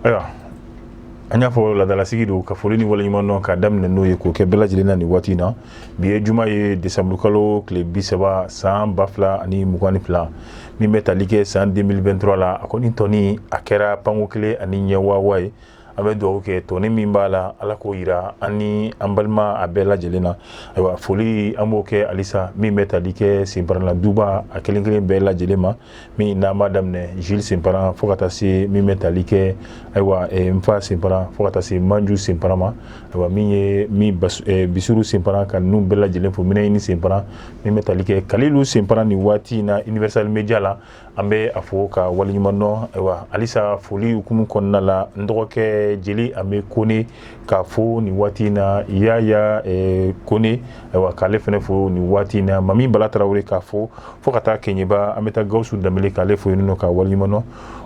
Ayiwa, an y'a fɔ laadalasigi don ka foli ni waleɲuman dɔn ka daminɛ n'o ye k'o kɛ bɛɛ lajɛlen na nin waati in na. Bi ye juma ye, desanburukalo tile 30 san 2022, min bɛ tali kɛ san 2023 la. A kɔni tɔni a kɛra panko kelen ani ɲɛ waawa ye. An bɛ dugawu kɛ, tɔni min b'a la, Ala k'o yira an ni an balima a bɛɛ lajɛlen na. Ayiwa, foli an b'o kɛ halisa min bɛ tali kɛ Senparala duba a kelen kelen bɛɛ lajɛlen ma, min n'an b'a daminɛ Jules Senparan fo ka taa se min bɛ tali kɛ, ayiwa, Nfa Senparan, fo ka taa se Manju Senparan ma. Ayiwa, min ye min Bisuru Senparan, ka ninnu bɛɛ lajɛlen fo, Minɛɲini Senparan, min bɛ tali kɛ Kalilu Senparan nin waati in na Universal Media la, an bɛ a fo ka waleɲuman dɔn. Ayiwa, halisa foli hukumu kɔnɔna la, n dɔgɔkɛ Jeli Ame Kone k'a fo nin waati in na, Yaya Kone, ayiwa, k'ale fana fo nin waati in na, Mami Bala Tarawele k'a fo, fo ka taa Keɲeba, an bɛ taa Gawusu Danbele k'ale fo yen nɔ ka waleɲuman dɔn.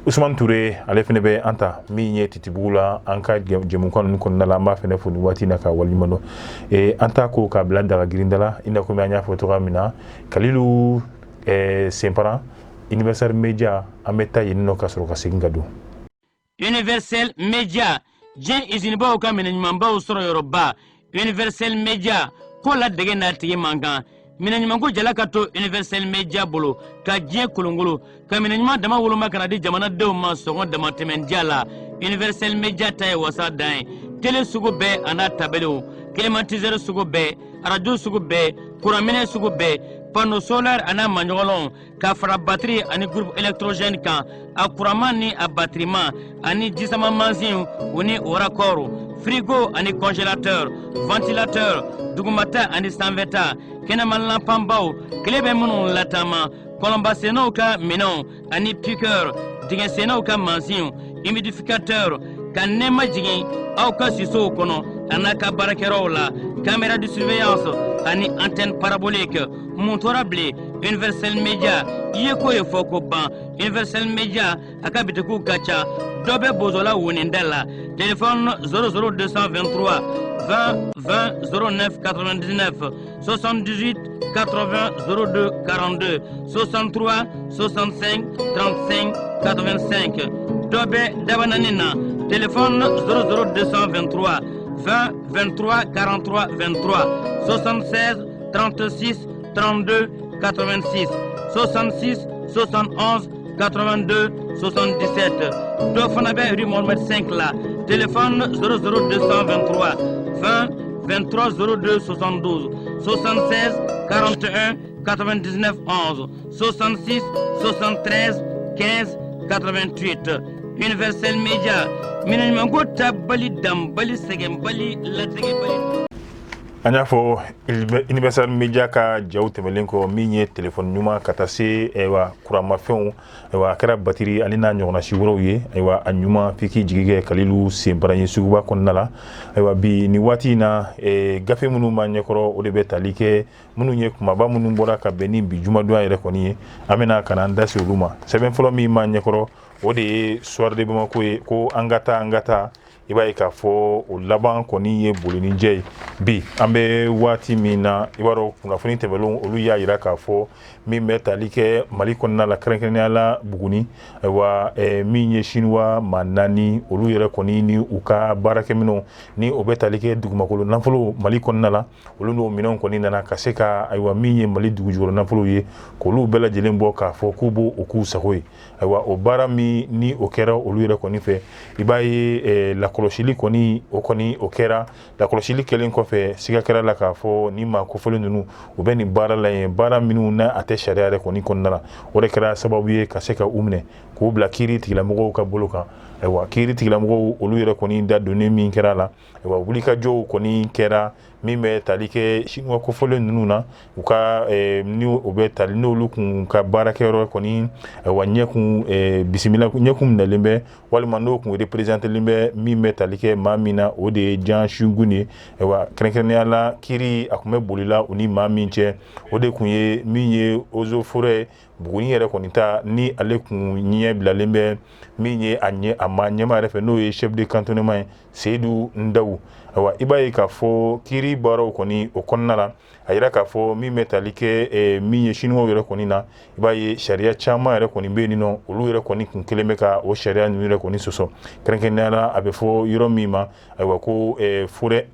Usumani Ture, ale fana bɛ an ta min ye Titibugu la, an ka jɛmukan ninnu kɔnɔna la, an b'a fana fo nin waati in na ka waleɲuman dɔn. An ta ko k'a bila daga girinda la, i n'a komi an y'a fɔ cogoya min na, Kalilu Senparan, Universal Media, an bɛ taa yen nɔ ka sɔrɔ ka segin ka don. Universel Media, diɲɛ izinibaw ka minɛ ɲumanbaw sɔrɔ yɔrɔba. Universel Media ko la dege n'a tigi man kan. Minɛ ɲumanko jala ka to Universel Media bolo ka diɲɛ kolongolo ka minɛ ɲuman dama woloma ka na di jamanadenw ma sɔngɔ damatɛmɛndiya la. Universel Media ta ye wasa dan ye. Tele sugu bɛɛ a n'a tabelew, climatiseur sugu bɛɛ, arajo sugu bɛɛ, kuranminɛ sugu bɛɛ, panneau solaire a n'a maɲɔgɔnlɔnw, ka fara batiri ani groupe électrogène kan, a kuranman ni a batiriman, ani jisama mansinw u ni o raccord, frigo ani congélateur, ventilateur, dugumata ani sanfɛta, kɛnɛma lanpanbaw, tile bɛ minnu lataama, kɔlɔnbasennaw ka minɛnw ani piqueur, dingɛsennaw ka mansinw, humidificateur, ka nɛɛma jigin aw ka sisow kɔnɔ a n'a ka baarakɛyɔrɔw la, caméra de surveillance ani antenne parabolique. Mun tora bilen? Universel Media i ye ko ye fɔ ko ban. Universel Media a ka bitikiw ka ca. Dɔ bɛ Bozola woninda la, téléphone 00223 20 20 09 99, 78 80 02 42, 63 65 35 85. Dɔ bɛ Dabanani na, téléphone 00223 20 23 43 23, 76 36 32 86, 66 71 82 77. Dɔ fana bɛ rue Mohamed 5 la, téléphone 00223 20 23 02 72, 76 41 99 11, 66 73 15 88. Universel Media, minɛ ɲumanko tabali danbali sɛgɛnbali latigɛbali. An y'a fɔ Universal Media ka jaw tɛmɛlen kɔ, min ye telefɔni ɲuman ka taa se, ayiwa, kuranmafɛnw, ayiwa, a kɛra batiri ani n'a ɲɔgɔnna si wɛrɛw ye, ayiwa, a ɲuman f'i k'i jigi kɛ Kalilu Senparan ye suguba kɔnɔna la. Ayiwa, bi nin waati in na, gafe minnu b'an ɲɛkɔrɔ, o de bɛ tali kɛ minnu ye kumaba minnu bɔra ka bɛn ni bi jumadonya yɛrɛ kɔni ye. An bɛna ka na an da se olu ma. Sɛbɛn fɔlɔ min b'an ɲɛkɔrɔ, o de ye Soir de Bamako ye, ko an ka taa, an ka taa. I b'a ye k'a fɔ o laban kɔni ye bolinijɛ ye. Bi an bɛ waati min na, i b'a dɔn, kunnafoni tɛmɛnlenw olu y'a jira k'a fɔ min bɛ tali kɛ Mali kɔnɔna la, kɛrɛnkɛrɛnnenya la Buguni, ayiwa, min ye Siniwa maa naani, olu yɛrɛ kɔni ni u ka baarakɛminɛnw, ni o bɛ tali kɛ dugumakolo nafolo Mali kɔnɔna la, olu n'o minɛnw kɔni nana ka se ka, ayiwa, min ye Mali dugujukɔrɔ nafolo ye, k'olu bɛɛ lajɛlen bɔ k'a fɔ k'u b'o k'u sago ye. Ayiwa, o baara min ni o kɛra olu yɛrɛ kɔni fɛ, i b'a ye lakɔlɔsili kɔni, o kɔni o kɛra. Lakɔlɔsili kɛlen kɔfɛ, siga kɛra la k'a fɔ ni maa kofɔlen ninnu, u bɛ nin baara la yen, baara minnu n'a a tɛ sariya yɛrɛ kɔni kɔnɔna la. O de kɛra sababu ye ka se ka u minɛ k'u bila kiiri tigilamɔgɔw ka bolo kan. Ayiwa, kiiri tigilamɔgɔw olu yɛrɛ kɔni da donnen min kɛra la, ayiwa, wulikajɔw kɔni kɛra min bɛ tali kɛ Siniwa kofɔlen ninnu na, u ka ni o bɛ tali n'olu kun ka baarakɛyɔrɔ kɔni, ayiwa, ɲɛkun bisimila, ɲɛkun minɛlen bɛ, walima n'o kun représentélen bɛ min bɛ tali kɛ maa min na, o de ye Jan Sungun ye. Ayiwa, kɛrɛnkɛrɛnnenya la, kiiri a tun bɛ bolila u ni maa min cɛ, o de tun ye min ye eaux et forêts Buguni yɛrɛ kɔni ta ni ale kun ɲɛ bilalen bɛ min ye a ɲɛ a ma ɲɛmaa yɛrɛ fɛ, n'o ye chef de cantonnement ye, Seyidu Ndaw. Ayiwa, i b'a ye k'a fɔ kiiri baaraw kɔni o kɔnɔna la, a yira k'a fɔ min bɛ tali kɛ min ye siniwaw yɛrɛ kɔni na, i b'a ye sariya caman yɛrɛ kɔni bɛ yen nɔ, olu yɛrɛ kɔni kun kelen bɛ ka o sariya ninnu yɛrɛ kɔni sɔsɔ. Kɛrɛnkɛrɛnnenya la, a bɛ fɔ yɔrɔ min ma, ayiwa, ko forêt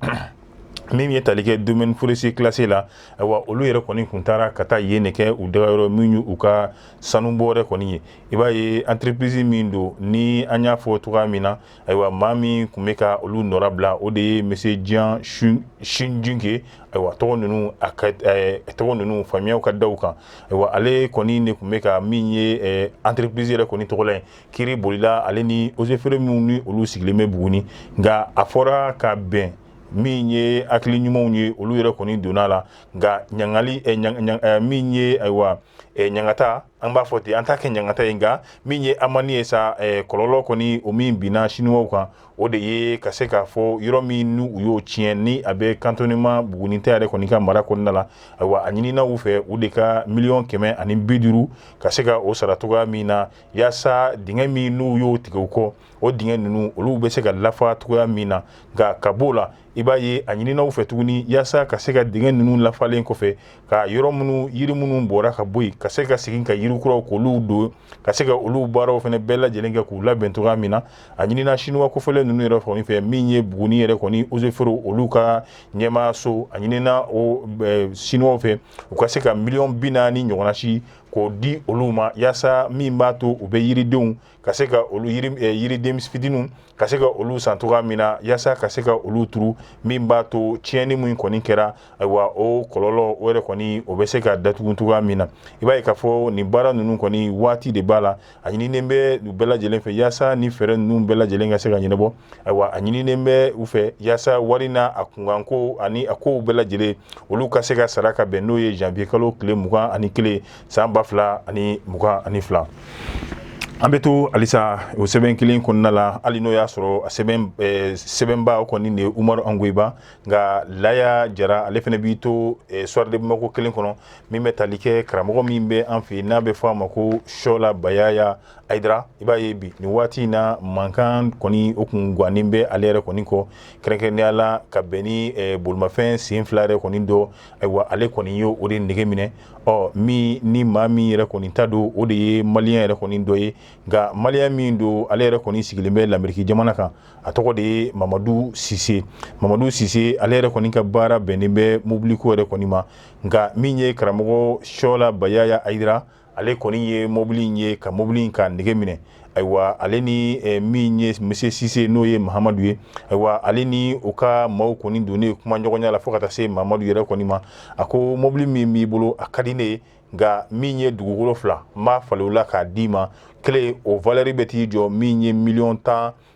min ye tali kɛ domaine forestier classé la. Ayiwa, olu yɛrɛ kɔni kun taara ka taa yen de kɛ u dagayɔrɔ min ye u ka sanubɔ yɛrɛ kɔni ye. I b'a ye entreprise min don ni an y'a fɔ cogoya min na, ayiwa, maa min tun bɛ ka olu nɔrabila, o de ye monsieur Jian Shinjinke. Ayiwa, tɔgɔ ninnu a ka tɔgɔ ninnu faamuyaw ka da u kan. Ayiwa, ale kɔni de tun bɛ ka min ye entreprise yɛrɛ kɔni tɔgɔ la ye. Kiiri bolila ale ni eaux et forêts minnu ni olu sigilen bɛ Buguni, nka a fɔra ka bɛn min ye hakili ɲumanw ye, olu yɛrɛ kɔni donna la. Nka ɲangali min ye, ayiwa, ɲangata, an b'a fɔ ten, an t'a kɛ ɲangata ye, nka min ye amani ye sa, kɔlɔlɔ kɔni o min binna siniwaw kan, o de ye ka se k'a fɔ yɔrɔ min n'u u y'o tiɲɛ ni a bɛ cantonnement Buguni ta yɛrɛ kɔni ka mara kɔnɔna la. Ayiwa, a ɲinina u fɛ u de ka 150 miliyɔn ka se ka o sara cogoya min na, yaasa dingɛ min n'u y'o tigɛ u kɔ, o dingɛ ninnu olu bɛ se ka lafa cogoya min na. Nka ka b'o la, i b'a ye a ɲinina u fɛ tuguni, yaasa ka se ka dingɛ ninnu lafalen kɔfɛ, ka yɔrɔ minnu yiri minnu bɔra ka bɔ yen, ka se ka segin ka yiri kuraw k'olu don, ka se ka olu baaraw fana bɛɛ lajɛlen kɛ k'u labɛn cogoya min na. A ɲinina siniwa kofɔlen ninnu yɛrɛ kɔni fɛ, min ye Buguni yɛrɛ kɔni eaux et forêts olu ka ɲɛmaaso, a ɲinina o siniwaw fɛ u ka se ka 40 miliyɔn ɲɔgɔnna si k'o di olu ma, yaasa min b'a to u bɛ yiridenw ka se ka olu yiriden fitininw ka se ka olu san cogoya min na, yaasa ka se ka olu turu, min b'a to tiɲɛni min kɔni kɛra, ayiwa, o kɔlɔlɔ o yɛrɛ kɔni o bɛ se ka datugu cogoya min na. I b'a ye k'a fɔ nin baara ninnu kɔni waati de b'a la. A ɲininen bɛ u bɛɛ lajɛlen fɛ yaasa ni fɛɛrɛ ninnu bɛɛ lajɛlen ka se ka ɲɛnabɔ. Ayiwa, a ɲininen bɛ u fɛ yaasa wari n'a a kunkanko ani a kow bɛɛ lajɛlen olu ka se ka sara ka bɛn n'o ye janvier kalo tile 21 san 2022. An bɛ to halisa o sɛbɛn kelen kɔnɔna la, hali n'o y'a sɔrɔ a sɛbɛnba o kɔni de ye Umaru Angoyiba. Nka Laya Jara, ale fana b'i to Soir de Bamako kelen kɔnɔ, min bɛ tali kɛ karamɔgɔ min bɛ an fɛ yen n'a bɛ fɔ a ma ko Sɔla Bayaya Ayidara. I b'a ye bi nin waati in na, mankan kɔni o kun gannen bɛ ale yɛrɛ kɔni kɔ, kɛrɛnkɛrɛnnenya la ka bɛn ni bolimafɛn sen fila yɛrɛ kɔni dɔ. Ayiwa, ale kɔni ye o de nege minɛ. Ɔ min ni maa min yɛrɛ kɔni ta don, o de ye maliyɛn yɛrɛ kɔni dɔ ye. Nka maliyɛn min don, ale yɛrɛ kɔni sigilen bɛ Lameriki jamana kan, a tɔgɔ de ye Mamadu Sise. Mamadu Sise, ale yɛrɛ kɔni ka baara bɛnnen bɛ mobiliko yɛrɛ kɔni ma. Nka min ye karamɔgɔ Sɔla Bayaya Ayidara, ale kɔni ye mobili in ye ka mobili in ka nege minɛ. Ayiwa, ale ni min ye monsieur Sise, n'o ye Mahamadu ye, ayiwa, ale ni u ka maaw kɔni donnen kuma ɲɔgɔnya la fo ka taa se Mamadu yɛrɛ kɔni ma. A ko mobili min b'i bolo, a ka di ne ye, nka min ye dugukolo fila, n b'a falen o la k'a d'i ma. Kelen o valeur bɛ t'i jɔ min ye 12 miliyɔn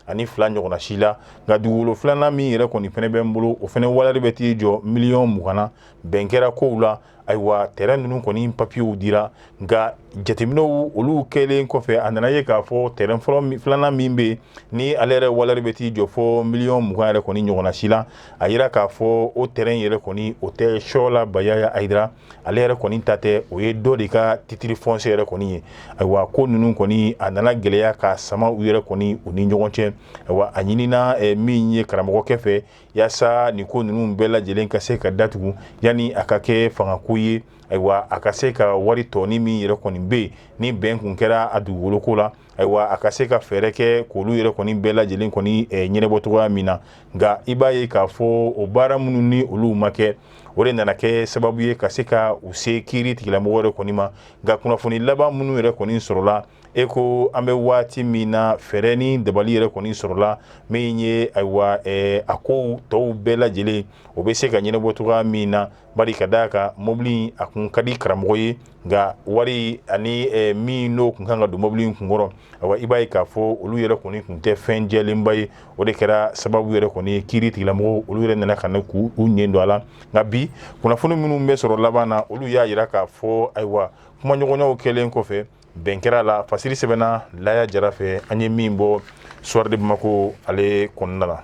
ɲɔgɔnna si la, nka dugukolo filanan min yɛrɛ kɔni fɛnɛ bɛ n bolo, o fɛnɛ valeur bɛ t'i jɔ 20 miliyɔn na. Bɛn kɛra kow la. Ayiwa, terrain ninnu kɔni papiyew dira, nka jateminɛw olu kɛlen kɔfɛ, a nana ye k'a fɔ terrain fɔlɔ filanan min bɛ yen ni ale yɛrɛ valeur bɛ t'i jɔ fɔ 20 miliyɔn yɛrɛ kɔni ɲɔgɔnna si la, a yira k'a fɔ o terrain yɛrɛ kɔni o tɛ Sɔla Bayaya Ayidara ale yɛrɛ kɔni ta tɛ, o ye dɔ de ka titre foncier yɛrɛ kɔni ye. Ayiwa, ko ninnu kɔni a nana gɛlɛya ka sama u yɛrɛ kɔni u ni ɲɔgɔn cɛ. Ayiwa, a ɲinina min ye karamɔgɔkɛ fɛ, yaasa nin ko ninnu bɛɛ lajɛlen ka se ka datugu yanni a ka kɛ fangako ye. Ayiwa, a ka se ka wari tɔni min yɛrɛ kɔni bɛ yen ni bɛn kun kɛra a dugukolo ko la, ayiwa, a ka se ka fɛɛrɛ kɛ k'olu yɛrɛ kɔni bɛɛ lajɛlen kɔni ɲɛnabɔ cogoya min na. Nka i b'a ye k'a fɔ o baara minnu ni olu ma kɛ, o de nana kɛ sababu ye ka se ka u se kiiri tigilamɔgɔ yɛrɛ kɔni ma. Nka kunnafoni laban minnu yɛrɛ kɔni sɔrɔla e ko an bɛ waati min na, fɛɛrɛ ni dabali yɛrɛ kɔni sɔrɔla min ye, ayiwa, a ko tɔw bɛɛ lajɛlen o bɛ se ka ɲɛnabɔ cogoya min na. Bari ka d'a kan mobili a kun ka di karamɔgɔ ye, nka wari ani min n'o kun kan ka don mobili in kunkɔrɔ, ayiwa, i b'a ye k'a fɔ olu yɛrɛ kɔni kun tɛ fɛn jɛlenba ye. O de kɛra sababu yɛrɛ kɔni ye kiiri tigilamɔgɔw olu yɛrɛ nana ka na k'u ɲɛ don a la. Nka bi kunnafoni minnu bɛ sɔrɔ laban na, olu y'a jira k'a fɔ, ayiwa, kumaɲɔgɔnyaw kɛlen kɔfɛ, bɛn kɛra la. Fasiri sɛbɛnna Laya Jara fɛ, an ye min bɔ Soir de Bamako ale kɔnɔna la.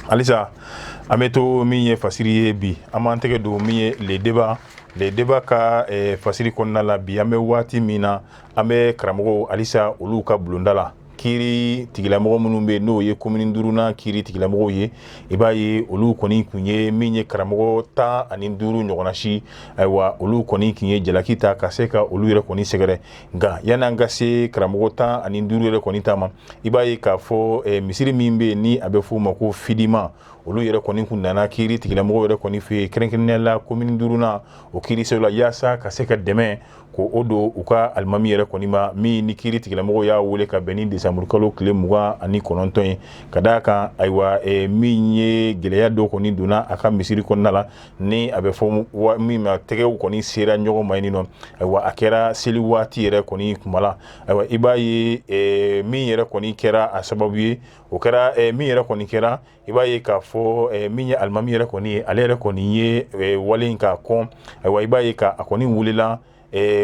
Halisa an bɛ to min ye fasiri ye bi, an b'an tɛgɛ don min ye Le Débat. Le Débat ka fasiri kɔnɔna la bi, an bɛ waati min na, an bɛ karamɔgɔw halisa olu ka bulonda la. Kiiri tigilamɔgɔ minnu bɛ n'o ye komini duurunan kiiri tigilamɔgɔw ye, i b'a ye olu kɔni tun ye min ye karamɔgɔ 15 ɲɔgɔnna si, ayiwa, olu kɔni tun ye jalaki ta ka se ka olu yɛrɛ kɔni sɛgɛrɛ. Nka yanni an ka se karamɔgɔ 15 yɛrɛ kɔni ta ma, i b'a ye k'a fɔ misiri min bɛ yen ni a bɛ f'o ma ko Fidima, olu yɛrɛ kɔni tun nana kiiri tigilamɔgɔw yɛrɛ kɔni fɛ yen, kɛrɛnkɛrɛnnenya la komini duurunan o kiiriso la, yaasa ka se ka dɛmɛ ko o don u ka alimami yɛrɛ kɔni ma, min ni kiiri tigilamɔgɔw y'a wele ka bɛn ni desanburukalo tile 29 ye. Ka d'a kan, ayiwa, min ye gɛlɛya dɔ kɔni donna a ka misiri kɔnɔna la, ni a bɛ fɔ min ma tɛgɛw kɔni sera ɲɔgɔn ma yen nɔ. Ayiwa, a kɛra seli waati yɛrɛ kɔni kuma la. Ayiwa, i b'a ye min yɛrɛ kɔni kɛra a sababu ye, o kɛra min yɛrɛ kɔni kɛra, i b'a ye k'a fɔ min ye alimami yɛrɛ kɔni ye, ale yɛrɛ kɔni ye wale in k'a kɔn. Ayiwa, i b'a ye k'a kɔni wulila.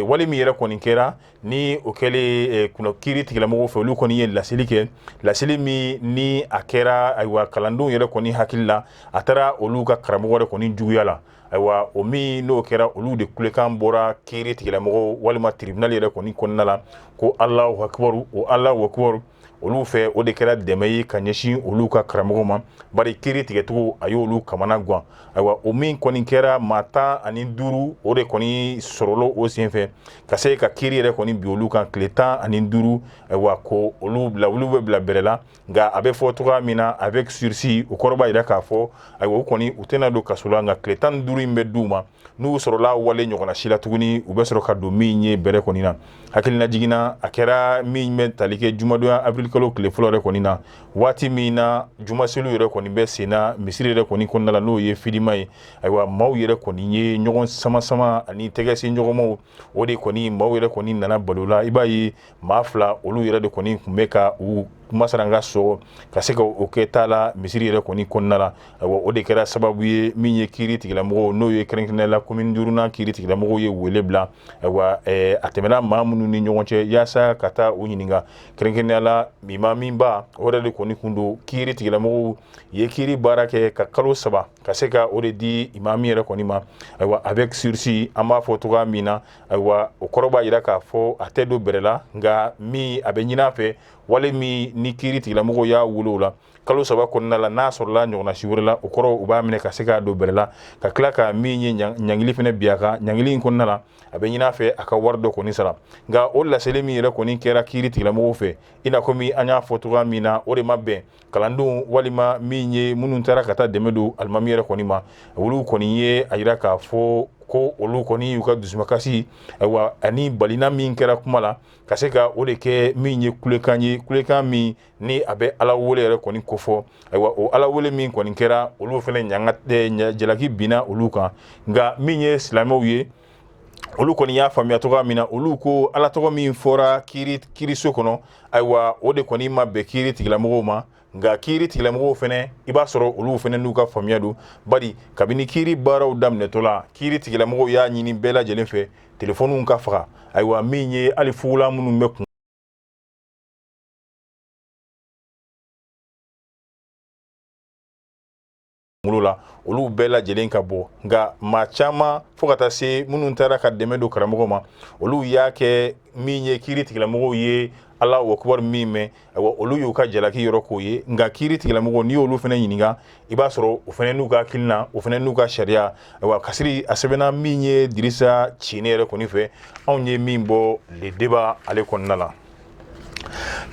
Wale min yɛrɛ kɔni kɛra ni o kɛlen kunna kiiri tigilamɔgɔw fɛ, olu kɔni ye laseli kɛ, laseli min ni a kɛra, ayiwa, kalandenw yɛrɛ kɔni hakili la, a taara olu ka karamɔgɔ yɛrɛ kɔni juguya la. Ayiwa, o min n'o kɛra, olu de kulekan bɔra kiiri tigilamɔgɔw walima tribunal yɛrɛ kɔni kɔnɔna la ko Alahu akibaru. O Alahu akibaru, olu fɛ, o de kɛra dɛmɛ ye ka ɲɛsin olu ka karamɔgɔ ma, bari kiiri tigɛcogo a y'olu kamana gan. Ayiwa, o min kɔni kɛra, maa 15 o de kɔni sɔrɔla o senfɛ ka se ka kiiri yɛrɛ kɔni bin olu kan tile 15. Ayiwa, ko olu bila, olu bɛ bila bɛrɛ la. Nka a bɛ fɔ cogoya min na, avec sursis, o kɔrɔ b'a jira k'a fɔ, ayiwa, u kɔni u tɛna don kaso la, nka tile 15 in bɛ d'u ma. N'u sɔrɔla wale ɲɔgɔnna si la tuguni, u bɛ sɔrɔ ka don min ye bɛrɛ kɔni na. Hakilina jiginna, a kɛra min bɛ tali kɛ jumadonya avril kalo tile fɔlɔ yɛrɛ kɔni na, waati min na jumaseliw yɛrɛ kɔni bɛ sen na misiri yɛrɛ kɔni kɔnɔna la, n'o ye Fidima ye. Ayiwa, maaw yɛrɛ kɔni ye ɲɔgɔn sama sama ani tɛgɛse ɲɔgɔnmaw, o de kɔni maaw yɛrɛ kɔni nana balo la. I b'a ye maa fila, olu yɛrɛ de kɔni tun bɛ ka u masaranga sɔgɔ ka se ka o kɛ taa la misiri yɛrɛ kɔni kɔnɔna la. Ayiwa, o de kɛra sababu ye min ye kiiri tigilamɔgɔw, n'o ye kɛrɛnkɛrɛnnenya la komini duurunan kiiri tigilamɔgɔw ye wele bila. Ayiwa, a tɛmɛna maa minnu ni ɲɔgɔn cɛ yaasa ka taa u ɲininka, kɛrɛnkɛrɛnnenya la imamiba, o yɛrɛ de kɔni kun don. Kiiri tigilamɔgɔw ye kiiri baara kɛ ka kalo 3 ka se ka o de di imami yɛrɛ kɔni ma. Ayiwa, avec sursis, an b'a fɔ cogoya min na, ayiwa, o kɔrɔ b'a jira k'a fɔ a tɛ don bɛrɛ la, nka min a bɛ ɲini a fɛ, wale min ni kiiri tigilamɔgɔw y'a wele o la kalo 3 kɔnɔna la, n'a sɔrɔla ɲɔgɔnna si wɛrɛ la, o kɔrɔ u b'a minɛ ka se k'a don bɛrɛ la, ka tila ka min ye ɲangili fana bin a kan. Ɲangili in kɔnɔna la, a bɛ ɲini a fɛ a ka wari dɔ kɔni sara. Nka o laseli min yɛrɛ kɔni kɛra kiiri tigilamɔgɔw fɛ, i n'a komi an y'a fɔ cogoya min na, o de ma bɛn kalandenw walima min ye minnu taara ka taa dɛmɛ don alimami yɛrɛ kɔni ma. Olu kɔni ye a jira k'a fɔ ko olu kɔni y'u ka dusumakasi, ayiwa, ani balina min kɛra kuma la, ka se ka o de kɛ min ye kulekan ye, kulekan min ni a bɛ Ala wele yɛrɛ kɔni kofɔ. Ayiwa, o Ala wele min kɔni kɛra, olu fana ɲanga jalaki binna olu kan. Nka min ye silamɛw ye, olu kɔni y'a faamuya cogoya min na, olu ko Ala tɔgɔ min fɔra kiiriso kɔnɔ, ayiwa, o de kɔni ma bɛn kiiri tigilamɔgɔw ma. Nka kiiri tigilamɔgɔw fana, i b'a sɔrɔ olu fana n'u ka faamuya don, bari kabini kiiri baaraw daminɛtɔ la, kiiri tigilamɔgɔw y'a ɲini bɛɛ lajɛlen fɛ telefɔniw ka faga. Ayiwa, min ye hali fugulan minnu bɛ kun kunkolo la, olu bɛɛ lajɛlen ka bɔ. Nka maa caman, fo ka taa se minnu taara ka dɛmɛ don karamɔgɔ ma, olu y'a kɛ min ye kiiri tigilamɔgɔw ye Alahu akibaru min mɛn, ayiwa, olu y'u ka jalaki yɔrɔ k'o ye. Nka kiiri tigilamɔgɔw, n'i y'olu fana ɲininka, i b'a sɔrɔ o fana n'u ka hakilina, o fana n'u ka sariya. Ayiwa, kasiri a sɛbɛnna min ye Dirisa Cine yɛrɛ kɔni fɛ, anw ye min bɔ Le Débat ale kɔnɔna la.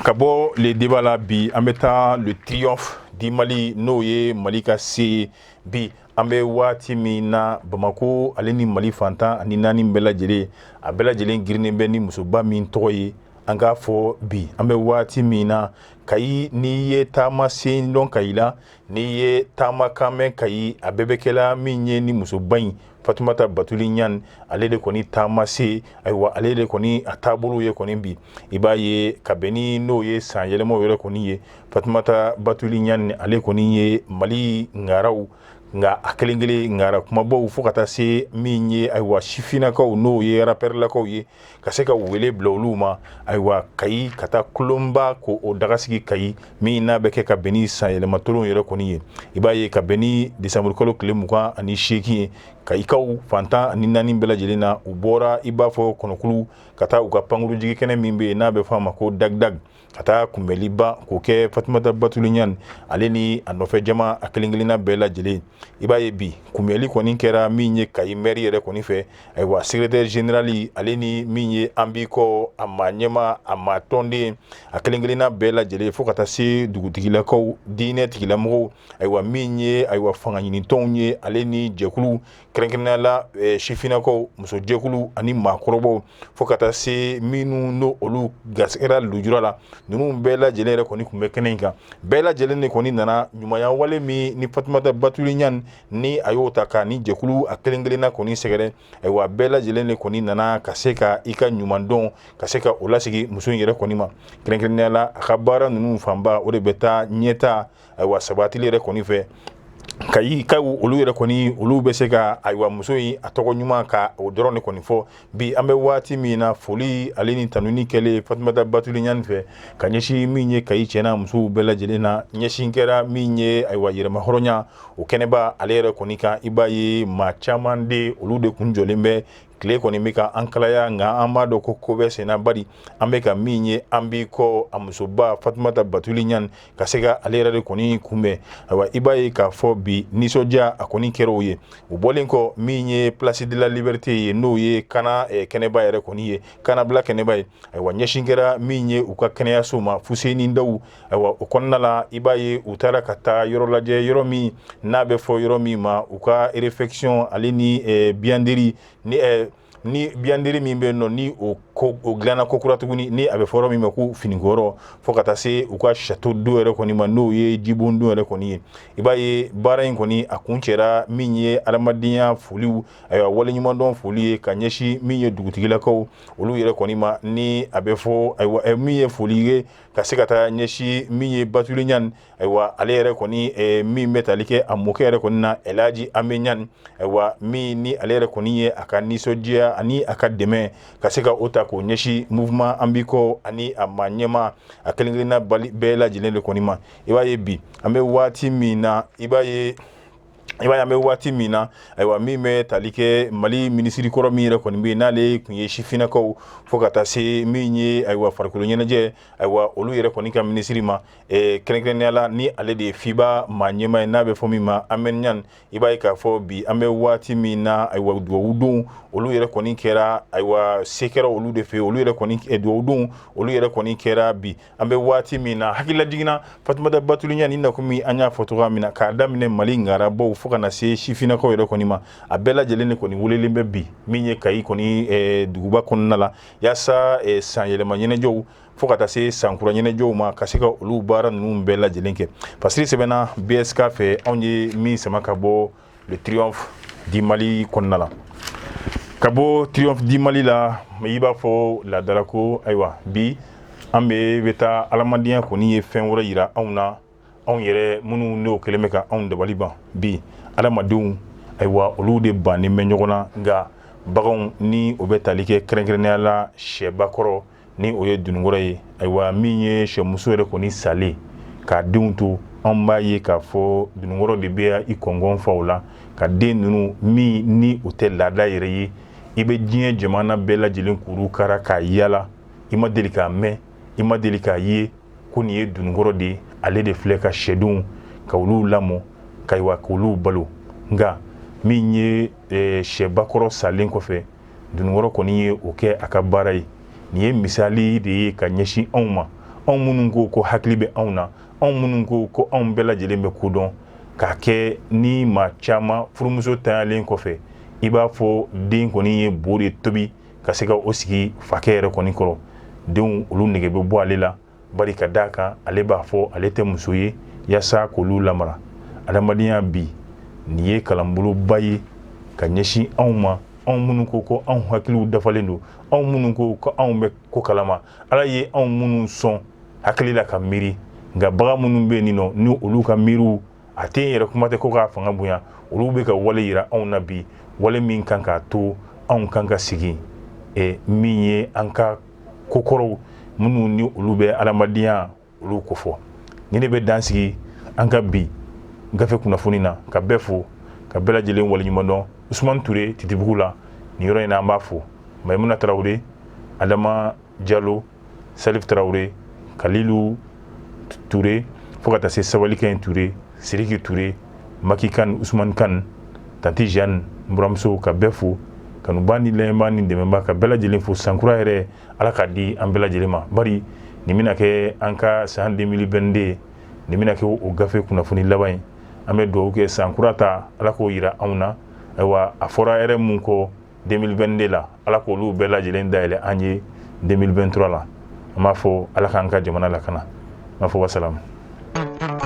Ka bɔ Le Débat la bi, an bɛ taa Le Triomphe du Mali, n'o ye Mali ka se ye. Bi an bɛ waati min na, Bamakɔ ale ni Mali fan 14 bɛɛ lajɛlen, a bɛɛ lajɛlen girinnen bɛ ni musoba min tɔgɔ ye. An k'a fɔ bi an bɛ waati min na, Kayi, n'i ye taama sen dɔn Kayi la, n'i ye taama kan mɛn Kayi, a bɛɛ bɛ kɛla min ye ni musoba in Fatumata Batuli Ɲan, ale de kɔni taama se. Ayiwa, ale de kɔni a taabolo ye kɔni bi, i b'a ye ka bɛn ni n'o ye san yɛlɛmaw yɛrɛ kɔni ye, Fatumata Batuli Ɲan, ale kɔni ye Mali ŋaraw Nka a kelen kelen ngara kumabaw fo ka taa se min ye, ayiwa, sifinnakaw, n'o ye rapɛrilakaw ye, ka se ka wele bila olu ma, ayiwa, Kayi ka taa tulonba ko o daga sigi Kayi, min n'a bɛ kɛ ka bɛn ni sanyɛlɛmatulon yɛrɛ kɔni ye. I b'a ye ka bɛn ni desanburukalo tile 28 ye, Kayikaw fan 14 bɛɛ lajɛlen na, u bɔra, i b'a fɔ kɔnɔkulu, ka taa u ka pankurujigi kɛnɛ min bɛ yen n'a bɛ fɔ a ma ko Dagdag, ka taa kunbɛnliba k'o kɛ Fatumata Batuli Ɲani ale ni a nɔfɛ jama a kelen kelenna bɛɛ lajɛlen. I b'a ye bi kunbɛnli kɔni kɛra min ye Kayi mɛri yɛrɛ kɔni fɛ, ayiwa, secrétaire général ale ni min ye an b'i kɔ a maa ɲɛmaa, a maa tɔnden a kelen kelenna bɛɛ lajɛlen, fo ka taa se dugutigilakaw, diinɛ tigilamɔgɔw, ayiwa, min ye, ayiwa, fanga ɲinitɔnw ye, ale ni jɛkulu, kɛrɛnkɛrɛnnenya la sifinnakaw, musojɛkulu ani maakɔrɔbaw, fo ka taa se minnu n'o olu garisɛgɛra lujura la, ninnu bɛɛ lajɛlen yɛrɛ kɔni tun bɛ kɛnɛ in kan. Bɛɛ lajɛlen de kɔni nana ɲumanya wale min ni Fatumata Batuli Ɲani ni a y'o ta ka ni jɛkulu a kelen kelenna kɔni sɛgɛrɛ. Ayiwa, bɛɛ lajɛlen de kɔni nana ka se ka i ka ɲuman dɔn, ka se ka o lasigi muso in yɛrɛ kɔni ma, kɛrɛnkɛrɛnnenya la a ka baara ninnu fanba o de bɛ taa ɲɛta, ayiwa, sabatili yɛrɛ kɔni fɛ. Kayikaw olu yɛrɛ kɔni, olu bɛ se ka, ayiwa, muso in a tɔgɔ ɲuman ka o dɔrɔn de kɔni fɔ. Bi an bɛ waati min na, foli ale ni tanuni kɛlen Fatumata Batuli Ɲani fɛ ka ɲɛsin min ye Kayi cɛ n'a musow bɛɛ lajɛlen na, ɲɛsin kɛra min ye, ayiwa, yɛrɛmahɔrɔnya o kɛnɛba ale yɛrɛ kɔni kan. I b'a ye maa caman de, olu de kun jɔlen bɛ. Tile kɔni bɛ ka an kalaya, nka an b'a dɔn ko ko bɛ senna, bari an bɛ ka min ye an b'i kɔ a musoba Fatumata Batuli Ɲani ka se ka ale yɛrɛ de kɔni kunbɛn. Ayiwa, i b'a ye k'a fɔ bi nisɔndiya a kɔni kɛra o ye. O bɔlen kɔ, min ye Place de la Liberté ye, n'o ye Kana kɛnɛba yɛrɛ kɔni ye, Kanabila kɛnɛba ye, ayiwa, ɲɛsin kɛra min ye u ka kɛnɛyaso ma, Fuseni Daw. Ayiwa, o kɔnɔna la, i b'a ye u taara ka taa yɔrɔ lajɛ, yɔrɔ min n'a bɛ fɔ yɔrɔ min ma u ka réfection ale ni buanderie, ni buanderie min bɛ yen nɔ, ni o dilanna ko kura tuguni, ni a bɛ fɔ yɔrɔ min ma ko finikɔrɔ, fo ka taa se u ka château d'eau yɛrɛ kɔni ma, n'o ye jibondon yɛrɛ kɔni ye. I b'a ye baara in kɔni a kuncɛra min ye adamadenya foliw, ayiwa, waleɲumandɔn foli ye ka ɲɛsin min ye dugutigilakaw olu yɛrɛ kɔni ma, ni a bɛ fɔ, ayiwa, min ye foli ye ka se ka taa ɲɛsin min ye Batuli Ɲani, ayiwa, ale yɛrɛ kɔni min bɛ tali kɛ a mɔkɛ yɛrɛ kɔni na, Elaji Ame Ɲani, ayiwa, min ni ale yɛrɛ kɔni ye a ka nisɔndiya ani a ka dɛmɛ ka se ka o ta k'o ɲɛsin mouvement an b'i kɔ ani a maa ɲɛmaa a kelen kelenna bɛɛ lajɛlen de kɔni ma. I b'a ye bi an bɛ waati min na, i b'a ye an bɛ waati min na, ayiwa, min bɛ tali kɛ Mali minisiri kɔrɔ min yɛrɛ kɔni bɛ yen, n'ale tun ye sifinnakaw, fo ka taa se min ye, ayiwa, farikolo ɲɛnajɛ, ayiwa, olu yɛrɛ kɔni ka minisiri ma, kɛrɛnkɛrɛnnenya la ni ale de ye FIBA maa ɲɛmaa ye, n'a bɛ fɔ min ma Amɛni Ɲani. I b'a ye k'a fɔ bi an bɛ waati min na, ayiwa, dugawudon olu yɛrɛ kɔni kɛra, ayiwa, se kɛra olu de fɛ, olu yɛrɛ kɔni, dugawudon olu yɛrɛ kɔni kɛra bi an bɛ waati min na. Hakilila jiginna Fatumata Batuli Ɲani na, komi an y'a fɔ cogoya min na, k'a daminɛ Mali ngarabaw fo ka na se sifinnakaw yɛrɛ kɔni ma, a bɛɛ lajɛlen de kɔni welelen bɛ bi min ye Kayi kɔni duguba kɔnɔna la, yaasa san yɛlɛma ɲɛnajɛw fo ka taa se sankura ɲɛnajɛw ma, ka se ka olu baara ninnu bɛɛ lajɛlen kɛ. Fasiri sɛbɛnna BSK fɛ, anw ye min sama ka bɔ Le Triomphe du Mali kɔnɔna la. Ka bɔ Triomphe du Mali la, i b'a fɔ laadala ko, ayiwa, bi an bɛ taa adamadenya kɔni ye fɛn wɛrɛ yira anw na, anw yɛrɛ minnu n'o kɛlen bɛ ka anw dabali ban. Bi adamadenw, ayiwa, olu de bannen bɛ ɲɔgɔn na, nka baganw ni o bɛ tali kɛ, kɛrɛnkɛrɛnnenya la sɛbakɔrɔ, ni o ye dununkɔrɔ ye, ayiwa, min ye sɛmuso yɛrɛ kɔni salen k'a denw to, anw b'a ye k'a fɔ dununkɔrɔ de bɛ i kɔngɔn fa o la ka den ninnu min ni o tɛ laada yɛrɛ ye. I bɛ diɲɛ jamana bɛɛ lajɛlen kuru kara k'a yala, i ma deli k'a mɛn, i ma deli k'a ye ko nin ye dununkɔrɔ de ye, ale de filɛ ka sɛdenw ka olu lamɔ, ka ayiwa, k'olu balo. Nka min ye sɛbakɔrɔ salen kɔfɛ, dununkɔrɔ kɔni ye o kɛ a ka baara ye. Nin ye misali de ye ka ɲɛsin anw ma, anw minnu ko ko hakili bɛ anw na, anw minnu ko ko anw bɛɛ lajɛlen bɛ kodɔn, k'a kɛ ni maa caman furumuso tanyalen kɔfɛ, i b'a fɔ den kɔni ye bo de tobi ka se ka o sigi fakɛ yɛrɛ kɔni kɔrɔ. Denw olu nege bɛ bɔ ale la, bari ka d'a kan ale b'a fɔ ale tɛ muso ye yaasa k'olu lamara. Adamadenya bi, nin ye kalanboloba ye ka ɲɛsin anw ma, anw minnu ko ko anw hakiliw dafalen don, anw minnu ko ko anw bɛ ko kalama, Ala ye anw minnu sɔn hakili la ka miiri. Nka bagan minnu bɛ yen nɔ, ni olu ka miiriw A tɛ yen yɛrɛ, kuma tɛ ko k'a fanga bonya. Olu bɛ ka wale yira anw na bi, wale min kan k'a to anw kan ka segin min ye an ka kokɔrɔw minnu ni olu bɛ adamadenya olu kofɔ. Ni ne bɛ dan sigi an ka bi gafe kunnafoni na, ka bɛɛ fo, ka bɛɛ lajɛlen waleɲuman dɔn. Usumani Ture Titibugu la nin yɔrɔ in na, an b'a fo. Mayimuna Tarawele, Adama Jalo, Salif Tarawele, Kalilu Ture, fo ka taa se Sabalikɛ Ture, Siriki Ture, Maki Kan, Usumani Kan, Tanti Jeanne n buramuso, ka bɛɛ fo, kanuba ni lamɛnbaa ni dɛmɛba, ka bɛɛ lajɛlen fo. Sankura yɛrɛ, Ala k'a di an bɛɛ lajɛlen ma. Bari nin bɛna kɛ an ka san 2022, nin bɛna kɛ o gafe kunnafoni laban ye. An bɛ dugawu kɛ, sankura ta, Ala k'o yira anw na. Ayiwa, a fɔra hɛrɛ mun kɔ 2022 la, Ala k'olu bɛɛ lajɛlen dayɛlɛ an ye 2023 la. An b'a fɔ Ala k'an ka jamana lakana. An b'a fɔ wasalamu.